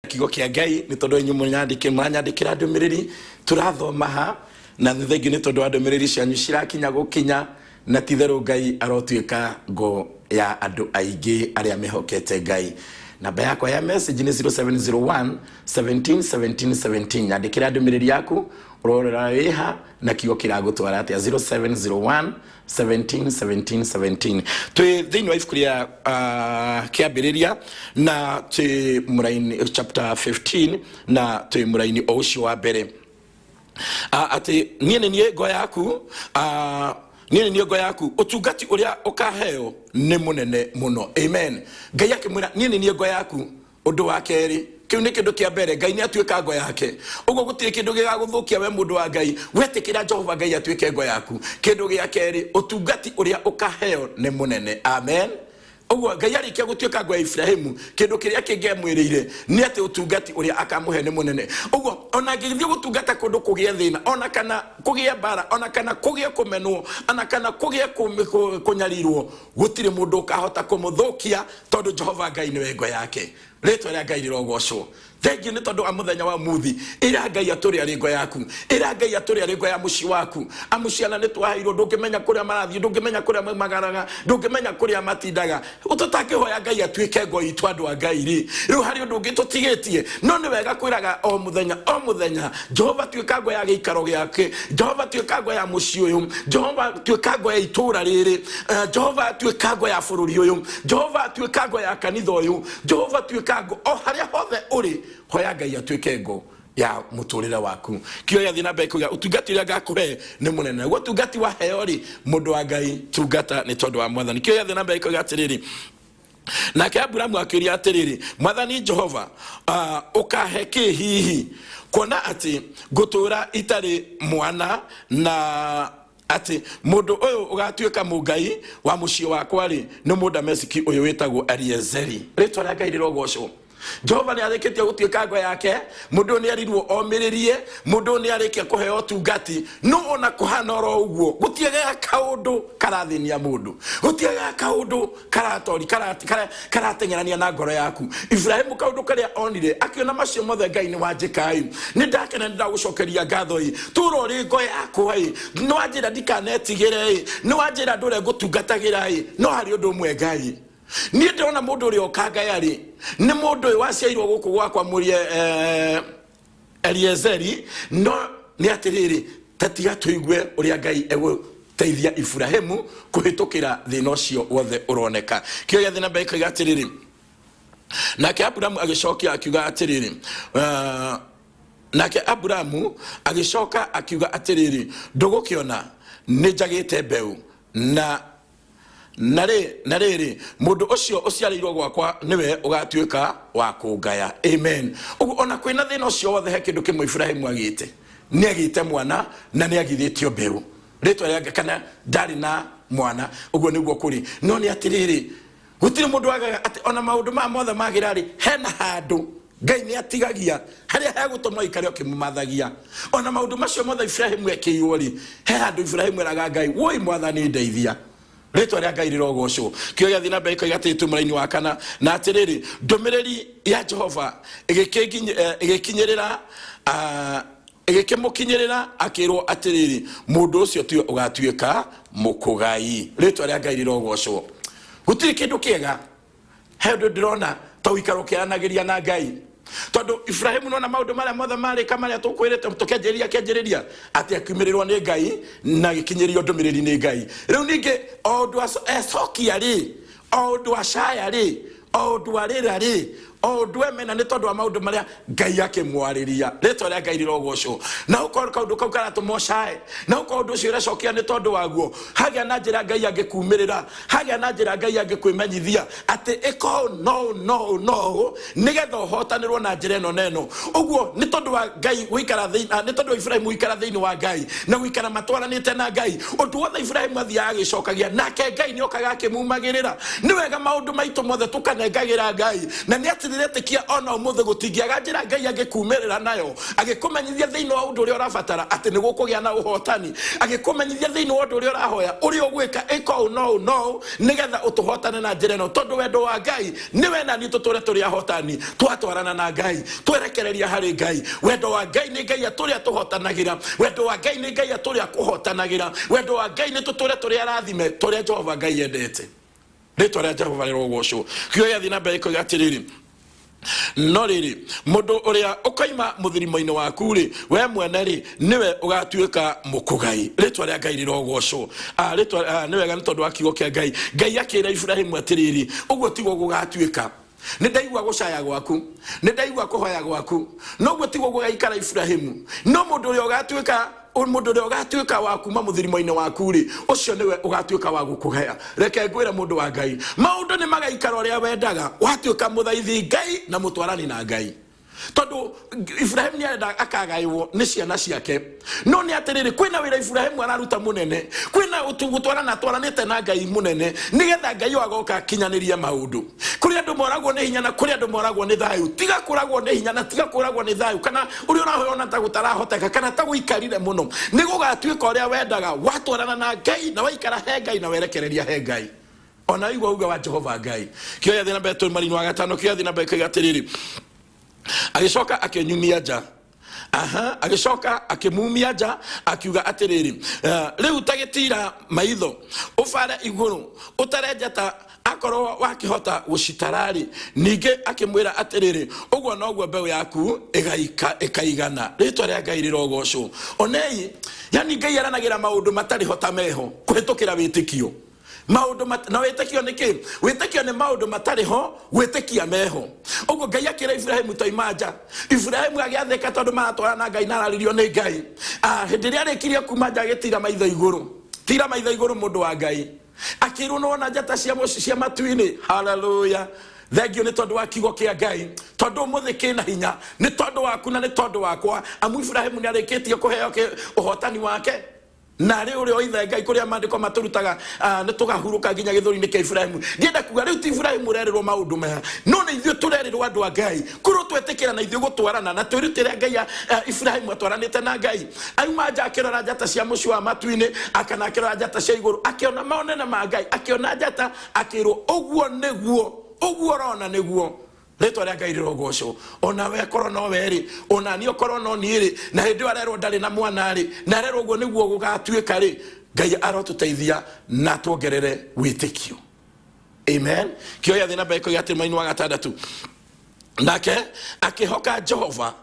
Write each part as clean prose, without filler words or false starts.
Kiugo kĩa Ngai nĩ tondũ inyuĩ mũnyandĩkĩ mũranyandĩkĩra ndũmĩrĩri tũrathoma ha, na nĩ thengiũ nĩ tondũ wa ndũmĩrĩri cianyu cirakinya gũkinya, na titherũ Ngai arotuĩka ngo ya andũ aingĩ arĩa mehokete Ngai. Namba yakwa ya message nĩ 0701 17 17 17. Nyandĩkĩra ndũmĩrĩri yaku, ũrorera wĩha na kiugo kĩragũtwara atĩa. 0701 17 17 17. Twĩ thĩinĩ wa ibuku rĩa Kĩambĩrĩria na twĩ mũraini chapter 15, na twĩ mũraini o ũcio wa mbere, atĩ niĩ nĩ niĩ ngo yaku, niĩ nĩ niĩ ngo yaku, ũtungati ũrĩa ũkaheo nĩ mũnene mũno. Amen. Ngai akĩmwĩra, niĩ nĩ niĩ ngo yaku. Ũndũ wa kerĩ, kĩu nĩ kĩndũ kĩa mbere, Ngai nĩ atuĩka ngo yake. Ũguo gũtirĩ kĩndũ gĩgagũthũkia we mũndũ wa Ngai wetĩkĩra Jehova Ngai atuĩke ngo yaku. Kĩndũ gĩa kerĩ, ũtungati ũrĩa ũkaheo nĩ mũnene. Amen. Ũguo Ngai arĩkia gũtuĩka ngo ya Iburahimu, kĩndũ kĩrĩa kĩngĩ amwĩrĩire nĩ atĩ ũtungati ũrĩa akamũhe nĩ mũnene. Ũguo ona angĩthiĩ gũtungata kũndũ kũgĩe thĩna, ona kana kũgĩe mbara, ona kana kũgĩe kũmenwo, ona kana kũgĩe kũnyarirwo, gũtirĩ mũndũ ũkahota kũmũthũkia, tondũ Jehova Ngai nĩwe ngo yake. Rĩtwa rĩa Ngai rĩrogocwo. Thengiũ nĩ tondũ wa mũthenya wa mũthi. Ĩra Ngai atũrĩ arĩ ngo yaku, ĩra Ngai atũrĩ arĩ ngo ya mũciĩ waku. Amu ciana nĩ twaheirwo, ndũngĩmenya kũrĩa marathiĩ, ndũngĩmenya kũrĩa maumagaraga, ndũngĩmenya kũrĩa matindaga. Tũtangĩhoya Ngai atuĩke ngo itũ, andũ a Ngai rĩ, rĩu harĩ ũndũ ũngĩ tũtigĩtie? No nĩ wega kwĩraga o mũthenya o mũthenya, Jehova tuĩka ngo ya gĩikaro gĩake, Jehova tuĩka ngo ya mũciĩ ũyũ, Jehova tuĩka ngo ya itũũra rĩrĩ, Jehova tuĩka ngo ya bũrũri ũyũ, Jehova tuĩka ngo ya kanitha ũyũ, Jehova tuĩka ngo o harĩa hothe ũrĩ. Hoya Ngai atuĩke ngo ya mũtũrĩre waku. Kĩo gĩathiĩ na mbere kuga, ũtungati ũrĩa ngakũhe nĩ mũnene. Naguo ũtungati waheo rĩ, mũndũ wa Ngai, tungata nĩ tondũ wa Mwathani. Kĩo gĩathiĩ na mbere kuga atĩrĩrĩ, nake Aburamu akĩũria atĩrĩrĩ, Mwathani Jehova, ũkahe kĩ hihi, kuona atĩ ngũtũũra itarĩ mwana, na atĩ mũndũ ũyũ ũgatuĩka mũngai wa mũciĩ wakwa-rĩ, nĩ Mũdamesiki ũyũ wĩtagwo Eliezeri. Rĩtwa rĩa Ngai rĩrogocwo. Jehova nĩ arĩkĩtie gũtuĩka ngo yake. Mũndũ ũyũ nĩ erirwo omĩrĩrie, mũndũ ũyũ nĩ arĩkia kũheo ũtungati, no ona kũhana oro ũguo gũtiagaga kaũndũ karathĩnia mũndũ, gũtiagaga kaũndũ karatori karateng'erania na ngoro yaku. Ibrahimu kaũndũ karĩa onire, akĩona macio mothe, Ngai nĩ wanjĩka ĩ, nĩ ndakena, nĩ ndagũcokeria ngatho ĩ, tũra ũrĩ ngo yakwa ĩ, nĩ wanjĩra ndikanetigĩre ĩ, nĩ wanjĩra ndũre ngũtungatagĩra ĩ, no harĩ ũndũ ũmwe Ngai niĩ ndĩrona mũndũ ũrĩa ũkangaya rĩ, nĩ mũndũ ũyũ waciairwo gũkũ gwakwa mũrĩ Eliezeri. No nĩ atĩrĩrĩ, ta tiga tũigue ũrĩa Ngai egũteithia Iburahimu kũhĩtũkĩra thĩna ũcio wothe ũroneka. Kĩo gĩathiĩ na mbere gĩkoiga atĩrĩrĩ, nake Aburamu agĩcokia akiuga atĩrĩrĩ, nake Aburamu agĩcoka akiuga atĩrĩrĩ, ndũgũkĩona nĩ njagĩte mbeũ, na rĩ na rĩrĩ, mũndũ ũcio ũciarĩirwo gwakwa nĩwe ũgatuĩka wa kũngaya. Amen. Ũguo ona kwĩna thĩna ũcio wothe, he kĩndũ kĩmwe Iburahimu agĩte. Nĩ agĩte mwana na nĩ agithĩtio mbeũ. Rĩtwa rĩa kana ndarĩ na mwana, ũguo nĩguo kũrĩ. No nĩ atĩrĩrĩ, gũtirĩ mũndũ wagaga atĩ ona maũndũ maya mothe magĩra rĩ, hena handũ Ngai nĩ atigagia harĩa hegũtũma ũikare ũkĩmũmathagia. Ona maũndũ macio mothe Iburahimu ekĩirwo rĩ, he handũ Iburahimu eraga Ngai, woi Mwathani ndeithia. Rĩtwa rĩa Ngai rĩrogocwo. Kĩo gĩathiĩ na mbere gĩkoiga atĩrĩ, twĩ mũraini wa kana, na atĩrĩrĩ, ndũmĩrĩri ya Jehova ĩgĩkinyĩrĩra, ĩgĩkĩmũkinyĩrĩra, akĩrwo atĩrĩrĩ, mũndũ ũcio tiwe ũgatuĩka mũkũgai. Rĩtwa rĩa Ngai rĩrogocwo. Gũtirĩ kĩndũ kĩega he ũndũ ndĩrona ta ũikara ũkĩaranagĩria na Ngai, tondũ Ibrahimu nona maũndũ marĩa mothe marĩka marĩa tũkwĩrĩte tũkĩanjĩrĩria kĩanjĩrĩria atĩ akiumĩrĩrwo nĩ Ngai na agĩkinyĩrio ndũmĩrĩri nĩ Ngai. Rĩu ningĩ o ũndũ ecokia rĩ, o ũndũ acaya rĩ, o ũndũ arĩra rĩ, o ũndũ emena nĩ tondũ wa maũndũ marĩa Ngai akĩmwarĩria. Rĩtwa rĩa Ngai rĩrogocwo. Na ũkorwo kaũndũ kau karatũma ũcae, na ũkorwo ũndũ ũcio ũrecokia nĩ tondũ waguo, hagĩa na njĩra Ngai angĩkumĩrĩra, hagĩa na njĩra Ngai angĩkwĩmenyithia atĩ ĩka ũũ no ũũ no ũũ no ũũ nĩgetha ũhotanĩrwo na njĩra ĩno na ĩno. Ũguo nĩ tondũ wa Ngai gũikara thĩinĩ, nĩ tondũ wa Ibrahimu gũikara thĩinĩ wa Ngai na gũikara matwaranĩte na Ngai, ũndũ wothe Ibrahimu athiaga agĩcokagia nake Ngai nĩ okaga akĩmumagĩrĩra. Nĩ wega maũndũ maitũ mothe tũkanengagĩra Ngai, na nĩ atĩ atĩ ndĩretĩkia ona ũmũthĩ gũtingĩaga njĩra Ngai angĩkumĩrĩra nayo agĩkũmenyithia thĩinĩ wa ũndũ ũrĩa ũrabatara atĩ nĩ gũkũgĩa na ũhotani, agĩkũmenyithia thĩinĩ wa ũndũ ũrĩa ũrahoya ũrĩa ũgwĩka, ĩka ũũ na ũũ na ũũ nĩgetha ũtũhotane na njĩra ĩno, tondũ wendo wa Ngai nĩ we na niĩ tũtũre tũrĩ ahotani twatwarana na Ngai, twerekereria harĩ Ngai. Wendo wa Ngai nĩ Ngai atũrĩa tũhotanagĩra, wendo wa Ngai nĩ Ngai atũrĩa kũhotanagĩra, wendo wa Ngai nĩ tũtũre tũrĩ arathime tũrĩa Jehova Ngai endete. Rĩtwa rĩa Jehova rĩrogocwo. Kiugo gĩathiĩ na mbere gĩkoiga atĩrĩrĩ, no rĩrĩ, mũndũ ũrĩa ũkoima mũthirimo-inĩ waku-rĩ, we mwene-rĩ, nĩwe ũgatuĩka mũkũgai. Rĩtwa rĩa Ngai rĩrogocwo. Rĩtwa, nĩ wega nĩ tondũ wa kiugo kĩa Ngai. Ngai akĩra Iburahimu atĩrĩrĩ, ũguo tiguo gũgatuĩka. Nĩ ndaigua gũcaya gwaku, nĩ ndaigua kũhoya gwaku, no ũguo tiguo gũgaikara Iburahimu. No mũndũ ũrĩa ũgatuĩka mũndũ ũrĩa ũgatuĩka wa kuma mũthirimo-inĩ waku rĩ, ũcio nĩwe ũgatuĩka wa gũkũgaya. Reke ngwĩre mũndũ wa Ngai, maũndũ nĩ magaikara ũrĩa wendaga watuĩka mũthaithi Ngai na mũtwarani na Ngai. Tondũ Ibrahimu nĩ arenda akagaywo nĩ ciana ciake, no nĩ atĩrĩrĩ, kwĩna wĩra Ibrahimu araruta mũnene, kwĩna gũtwarana atwaranĩte na Ngai mũnene, nĩgetha Ngai ũyũ agoka akinyanĩrie maũndũ. Kũrĩ andũ moragwo nĩ hinya na kũrĩ andũ moragwo nĩ thayũ. Tiga kũragwo nĩ hinya na tiga kũragwo nĩ thayũ, kana ũrĩa ũrahoya ona ta gũtarahoteka, kana ta gũikarire mũno. Nĩ gũgatuĩka ũrĩa wendaga watwarana na Ngai na waikara he Ngai na werekereria he Ngai. Ona igua uga wa Jehova Ngai. Kĩo gĩathiĩ na mbere tũrĩ mweri-inĩ wa gatano, kĩo gĩathiĩ na mbere kĩoiga atĩrĩrĩ, agĩcoka akĩnyumia nja. Aha, agĩcoka akĩmumia nja akiuga atĩrĩrĩ, rĩu ta gĩtira maitho ũbare igũrũ ũtare njata akorwo wakĩhota gũcitararĩ. Ningĩ akĩmwĩra atĩrĩrĩ, ũguo noguo mbeũ yaku ĩkaigana. Rĩtwa rĩa Ngai rĩrogocwo. Onei, yani Ngai aranagĩra maũndũ matarĩ ho ta meho kũhĩtũkĩra wĩtĩkio. Maũndũ na wĩtĩkio nĩ kĩ? Wĩtĩkio nĩ maũndũ matarĩ ho gwĩtĩkia meho. Ũguo Ngai akĩra Ibrahimu toima nja. Ibrahimu agĩathĩka tondũ maratwarana na Ngai na araririo nĩ Ngai. Hĩndĩ ĩrĩa arĩkirie kuma nja agĩtira maitho igũrũ. Tira maitho igũrũ mũndũ wa Ngai. Akĩrwo nĩ wona njata cia matu-inĩ. Hallelujah. Thengiũ nĩ tondũ wa kiugo kĩa Ngai, tondũ ũmũthĩ kĩna hinya nĩ tondũ waku na nĩ tondũ wakwa. Amu Ibrahimu nĩ arĩkĩtie kũheo ũhotani wake. Na rĩ ũrĩa oithe Ngai kũrĩa maandĩko matũrutaga, nĩ tũgahurũka nginya gĩthũri-inĩ kĩa Ibrahimu. Ndienda kuga rĩu ti Ibrahimu ũrerĩrwo maũndũ maya, no nĩ ithuĩ tũrerĩrwo andũ a Ngai. Kũrĩ twetĩkĩra na ithuĩ gũtwarana na twĩrutĩre Ngai Ibrahimu atwaranĩte na Ngai. Auma nja akĩrora njata cia mũciĩ wa matu-inĩ, akana akĩrora njata cia igũrũ, akĩona monene ma Ngai, akĩona njata, akĩrwo ũguo nĩguo, ũguo ũrona nĩguo. Rĩtwa rĩa Ngai rĩrogocwo. Ona we korwo no we rĩ, ona niĩ okorwo no niĩ rĩ, na hĩndĩ ĩyo arerwo ndarĩ na mwana rĩ, na arerwo ũguo nĩguo gũgatuĩka rĩ, Ngai arotũteithia na tuongerere wĩtĩkio. Amen. Kĩo gĩathiĩ na mbere kũiga atĩ mweri wa gatandatũ, nake akĩhoka Jehova,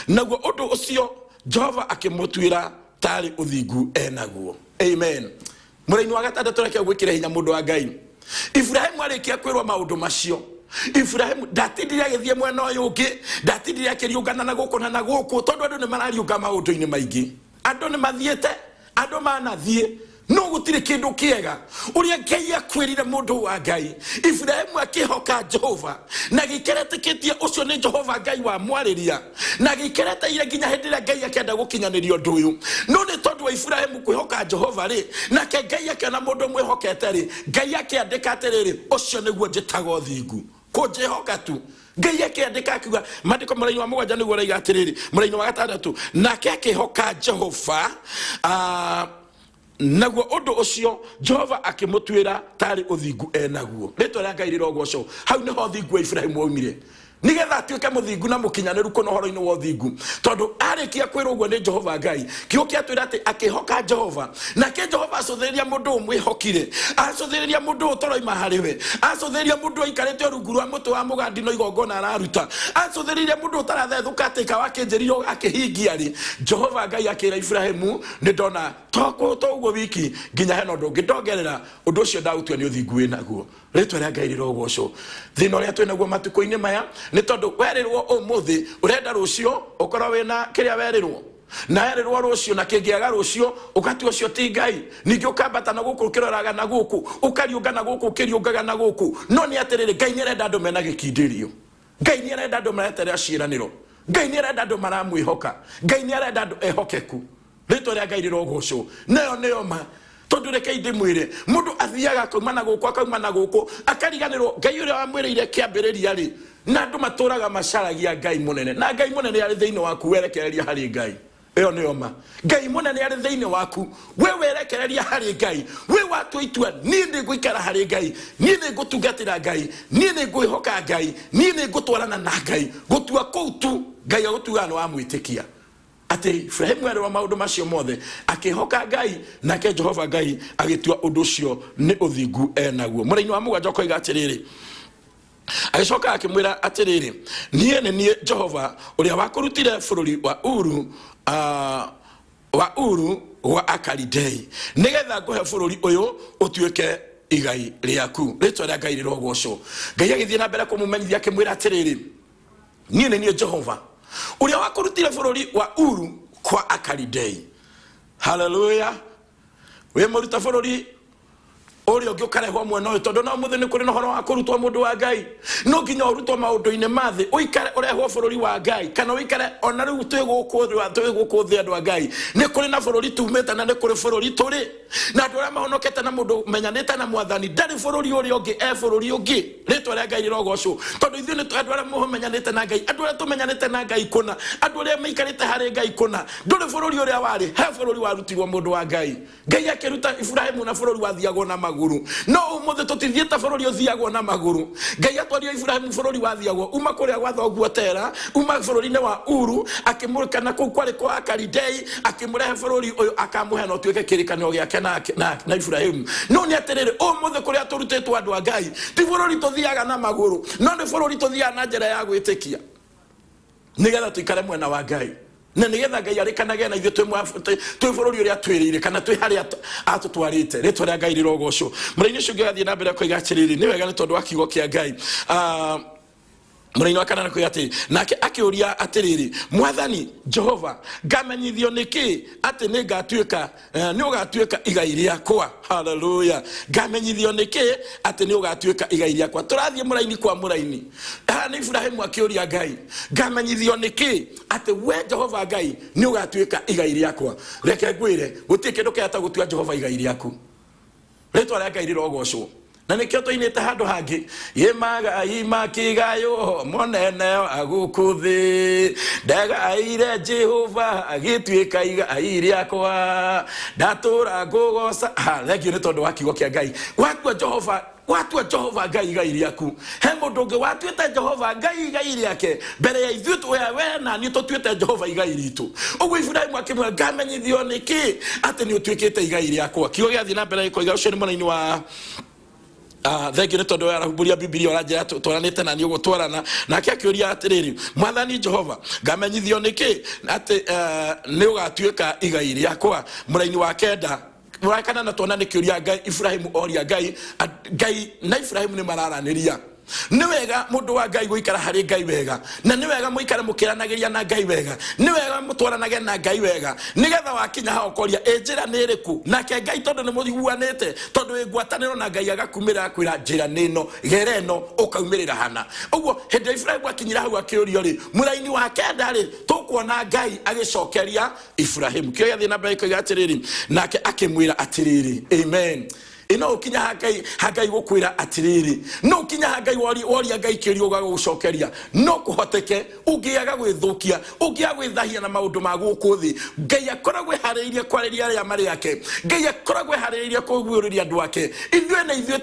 naguo ũndũ ũcio Jehova akĩmũtuĩra tarĩ ũthingu enaguo. Amen. Mũraini wa gatandatũ, reke gwĩkĩra hinya mũndũ wa Ngai. Ibrahimu arĩkia kwĩrwo maũndũ macio, Ibrahimu ndatindire agĩthiĩ mwena ũyũ ũngĩ, ndatindire akĩriũngana na gũkũ na na gũkũ, tondũ andũ nĩ marariũnga maũndũ-inĩ maingĩ. Andũ nĩ mathiĩte, andũ manathiĩ, no gũtirĩ kĩndũ kĩega. Ũrĩa Ngai akwĩrire mũndũ wa Ngai, Ibrahimu akĩhoka Jehova na gĩikara etĩkĩtie ũcio nĩ Jehova Ngai wa mwarĩria, na gĩikara etereire nginya hĩndĩ ĩrĩa Ngai akĩenda gũkinyanĩria ũndũ ũyũ. No nĩ tondũ wa Ibrahimu kwĩhoka Jehova rĩ, nake Ngai akĩona mũndũ mwĩhokete rĩ, Ngai akĩandĩka atĩrĩrĩ, ũcio nĩguo njĩtaga ũthingu. Kũnjĩhoka tu. Ngai akĩandĩka akiuga, maandĩko mũraini wa mũgwanja nĩguo ũraiga atĩrĩrĩ, mũraini wa gatandatũ, nake akĩhoka Jehova, naguo ũndũ ũcio Jehova akĩmũtuĩra tarĩ ũthingu enaguo. Rĩtwa rĩa Ngai rĩrogocwo. Hau nĩho ũthingu wa Ibrahimu waumire, nĩgetha atuĩke mũthingu na mũkinyanĩru kũna ũhoro-inĩ wa ũthingu. Tondũ arĩkia kwĩrwo ũguo nĩ Jehova Ngai, kiugo kĩatwĩra atĩ akĩhoka Jehova, nake Jehova acũthĩrĩria mũndũ ũmwĩhokire, acũthĩrĩria mũndũ ũtoroima harĩ we, acũthĩrĩria mũndũ aikarĩte rungu rwa mũtĩ wa mũgandi no igongona araruta, acũthĩrĩria mũndũ ũtarathethũka atĩ kawa akĩnjĩrire ũgakĩhingia rĩ, Jehova Ngai akĩra Ibrahimu, nĩ ndona to ũguo wiki, nginya hena ũndũ ũngĩ ndongerera, ũndũ ũcio ndaũtua nĩ ũthingu wĩnaguo. Rĩtwa rĩa Ngai rĩrogocwo. Thĩna ũrĩa twĩnaguo matukũ-inĩ maya nĩ tondũ werĩrwo ũmũthĩ ũrenda rũciũ ũkorwo wĩna kĩrĩa werĩrwo, na werĩrwo rũciũ na kĩngĩaga rũciũ ũgatua ũcio ti Ngai. Ningĩ ũkambata na gũkũ ũkĩroraga na gũkũ, ũkariũnga na gũkũ ũkĩriũngaga na gũkũ. No nĩ atĩrĩrĩ, Ngai nĩ arenda andũ mena gĩkindĩrio. Ngai nĩ arenda andũ mareterera ciĩranĩro. Ngai nĩ arenda andũ maramwĩhoka. Ngai nĩ arenda andũ ehokeku. Rĩtwa rĩa Ngai rĩrogocwo. Nayo nĩyo ma. Tondũ rekei ndĩmwĩre, mũndũ athiaga akauma na gũkũ, akauma na gũkũ, akariganĩrwo Ngai ũrĩa wamwĩrĩire kĩambĩrĩria rĩ, Na andũ matũraga macaragia Ngai mũnene, na Ngai mũnene arĩ thĩinĩ waku, werekereria harĩ Ngai. Ĩyo nĩyo ma. Ngai mũnene arĩ thĩinĩ waku, we werekereria harĩ Ngai, we watua itua, niĩ nĩ ngũikara harĩ Ngai, niĩ nĩ ngũtungatĩra Ngai, niĩ nĩ ngwĩhoka Ngai, niĩ nĩ ngũtwarana na Ngai. Gũtua kũu tu Ngai agũtuaga nĩ wamwĩtĩkia. Atĩ Ibrahimu erĩrwo maũndũ macio mothe, akĩhoka Ngai, nake Jehova Ngai agĩtua ũndũ ũcio nĩ ũthingu enaguo. Mũraini wa mũgwanja ũkoiga atĩrĩrĩ, agĩcoka akĩmwĩra atĩrĩrĩ, niĩ nĩ niĩ Jehova ũrĩa wakũrutire bũrũri wa Uru, wa Uru gwa Akalidei, nĩgetha ngũhe bũrũri ũyũ ũtuĩke igai rĩaku. Rĩtwa rĩa Ngai rĩrogocwo. Ngai agĩthiĩ na mbere kũmũmenyithia akĩmwĩra atĩrĩrĩ, niĩ nĩ niĩ Jehova ũrĩa wakũrutire bũrũri wa Uru kwa Akalidei. Haleluya. Wĩ mũruta bũrũri ũrĩa ũngĩ ũkarehwo mwena ũyũ, tondũ no mũthĩ nĩ kũrĩ na ũhoro wa kũrutwo mũndũ wa Ngai. No nginya ũrutwo maũndũ-inĩ ma thĩ, ũikare ũrehwo bũrũri wa Ngai, kana ũikare ona rĩu twĩ gũkũ thĩ, twĩ gũkũ thĩ andũ a Ngai, nĩ kũrĩ na bũrũri tumĩte na nĩ kũrĩ bũrũri tũrĩ. Na andũ arĩa mahonokete na mũndũ menyanĩte na mwathani ndarĩ bũrũri ũrĩa ũngĩ, e bũrũri ũngĩ. Rĩtwa rĩa Ngai rĩrogocwo, tondũ ithuĩ nĩ andũ arĩa mũmenyanĩte na Ngai, andũ arĩa tũmenyanĩte na Ngai kũna, andũ arĩa maikarĩte harĩ Ngai kũna. Ndũrĩ bũrũri ũrĩa warĩ, he bũrũri warutirwo mũndũ wa Ngai. Ngai akĩruta Ibrahimu na bũrũri wathiagwo na magũrũ, no ũmũthĩ tũtithiĩte bũrũri ũthiagwo na magũrũ. Ngai atwarire Ibrahimu bũrũri wathiagwo uma kũrĩa gwa thoguo Tera, uma bũrũri-inĩ wa Uru, akĩmũreka na kũu kwarĩ kwa Akalidei, akĩmũrehe bũrũri ũyũ akamũhe na ũtuĩke kĩrĩkanĩro gĩake na Ibrahimu. No nĩ atĩrĩrĩ, ũmũthĩ kũrĩa tũrutĩtwo andũ a Ngai ti bũrũri tũthiaga na magũrũ, no nĩ bũrũri tũthiaga na njĩra ya gwĩtĩkia, nĩgetha tũikare mwena wa Ngai, na nĩgetha Ngai arĩkanage na ithuĩ twĩ bũrũri ũrĩa twĩrĩire, kana twĩ harĩa atũtwarĩte. Rĩtwa rĩa Ngai rĩrogocwo. Mũraini ũcio ũngĩ agathiĩ na mbere akoiga atĩrĩrĩ, nĩ wega nĩ tondũ wa kiugo kĩa Ngai. Mũraini wa kanana koiga atĩrĩ, nake akĩũria atĩrĩrĩ, Mwathani Jehova, ngamenyithio nĩkĩ atĩ nĩngatuĩka, nĩ ũgatuĩka igai rĩakwa? Haleluya. Ngamenyithio nĩkĩ atĩ nĩ ũgatuĩka igai rĩakwa? Tũrathiĩ mũraini kwa mũraini. Haha nĩ Ibrahimu akĩũria Ngai, ngamenyithio nĩkĩ atĩ we Jehova Ngai nĩ ũgatuĩka igai rĩakwa? Reke ngwĩre, gũtirĩ kĩndũ kĩega ta gũtua Jehova igai rĩaku. Rĩtwa rĩa Ngai rĩrogocwo. Na nĩkĩo tũinĩte handũ hangĩ, ĩ magai makĩgaywo mũnene wa gũkũ thĩ, ndagaire Jehova agĩtuĩka igai rĩakwa, ndatũra ngũgoca. Ha, thengiũ nĩ tondũ wa kiugo kĩa Ngai. Watua Jehova, watua Jehova Ngai igai rĩaku. He mũndũ ũngĩ watuĩte Jehova Ngai igai rĩake mbere ya ithuĩ, we na niĩ tũtuĩte Jehova igai ritũ. Ũguo Ibrahimu akĩmwĩra, ngamenyithio nĩkĩ atĩ nĩ ũtuĩkĩte igai rĩakwa? Kiugo gĩathiĩ na mbere gĩkoiga, ũcio nĩ mwena-inĩ wa thengiũ nĩ tondũ arahumbũria Bibilia ũranjĩra twaranĩte na niĩ ũgũtwarana. Nake akĩũria atĩrĩrĩ, Mwathani Jehova, ngamenyithio nĩkĩ atĩ nĩ ũgatuĩka igai rĩakwa? Mũraini wa kenda wa kanana tuona nĩ kĩũria Ngai Ibrahimu oria Ngai, Ngai na Ibrahimu nĩ mararanĩria. Nĩ wega mũndũ wa Ngai gũikara harĩ Ngai wega, na nĩ wega mũikare mũkĩranagĩria na Ngai wega, nĩ wega mũtwaranage na Ngai wega, nĩgetha wakinya hau ũkoria ĩ njĩra nĩ ĩrĩkũ? Nake Ngai tondũ nĩ mũiguanĩte, tondũ wĩ ngwatanĩro na Ngai, agakumĩrĩra akwĩra njĩra nĩ ĩno, gera ĩno, ũkaumĩrĩra hana. Ũguo hĩndĩ ĩrĩa Ibrahimu akinyire hau akĩũrio rĩ, mũraini wa kenda rĩ, tũkuona Ngai agĩcokeria Ibrahimu. Kĩo gĩathiĩ na mbere gĩkoiga atĩrĩrĩ, nake akĩmwĩra atĩrĩrĩ, amen. Ĩ no ũkinya ha Ngai, ha Ngai gũkwĩra atĩrĩrĩ, no ũkinya ha Ngai woria Ngai kĩũria ũgaga gũcokeria. No kũhoteke ũngĩaga gwĩthũkia, ũngĩaga gwĩthahia na maũndũ ma gũkũ thĩ, Ngai akoragwo eharĩirie kwarĩria arĩa marĩ ake. Ngai akoragwo eharĩirie kũguũrĩria andũ ake. Ithuĩ na ithuĩ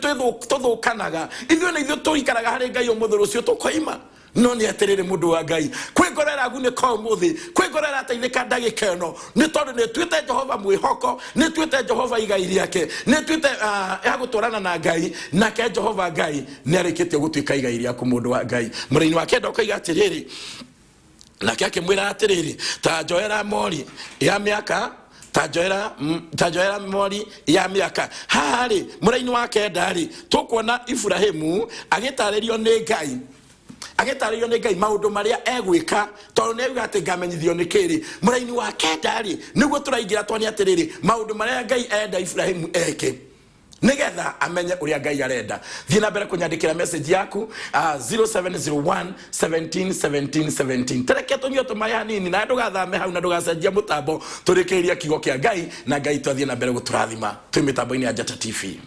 tũthũkanaga, ithuĩ na ithuĩ tũikaraga harĩ Ngai ũmũthĩ, rũciũ tũkoima. No nĩ atĩrĩrĩ, mũndũ wa Ngai, kwĩ ngoro ĩragunĩka ũmũthĩ, kwĩ ngoro ĩrateithĩka ndagĩka ĩno, nĩ tondũ nĩ ĩtuĩte Jehova mwĩhoko, nĩ ĩtuĩte Jehova igai rĩake, nĩ ĩtuĩte ya gũtwarana na Ngai, nake Jehova Ngai nĩ arĩkĩtie gũtuĩka igai rĩaku, mũndũ wa Ngai. Mũraini wa kenda ũkoiga atĩrĩrĩ, nake akĩmwĩra atĩrĩrĩ, ta njoera mori ya mĩaka, ta njoera, ta njoera mori ya mĩaka. Haha rĩ, mũraini wa kenda rĩ, tũkuona Ibrahimu agĩtarĩrio nĩ Ngai, agĩtarĩrio nĩ Ngai maũndũ marĩa egwĩka, tondũ nĩ auga atĩ ngamenyithio nĩ kĩrĩ. Mũraini wa kenda rĩ, nĩguo tũraingĩra tuone atĩrĩrĩ, maũndũ marĩa Ngai enda Ibrahimu eke nĩgetha amenye ũrĩa Ngai arenda. Thiĩ na mbere kũnyandĩkĩra message yaku, 0701 17 17 17. Tereke tũnyue tũmaĩ hanini, na ndũgathame hau na ndũgacenjia mũtambo, tũrĩkĩrĩrie kiugo kĩa Ngai, na Ngai twathiĩ na mbere gũtũrathima twĩ mĩtambo-inĩ ya Njata TV.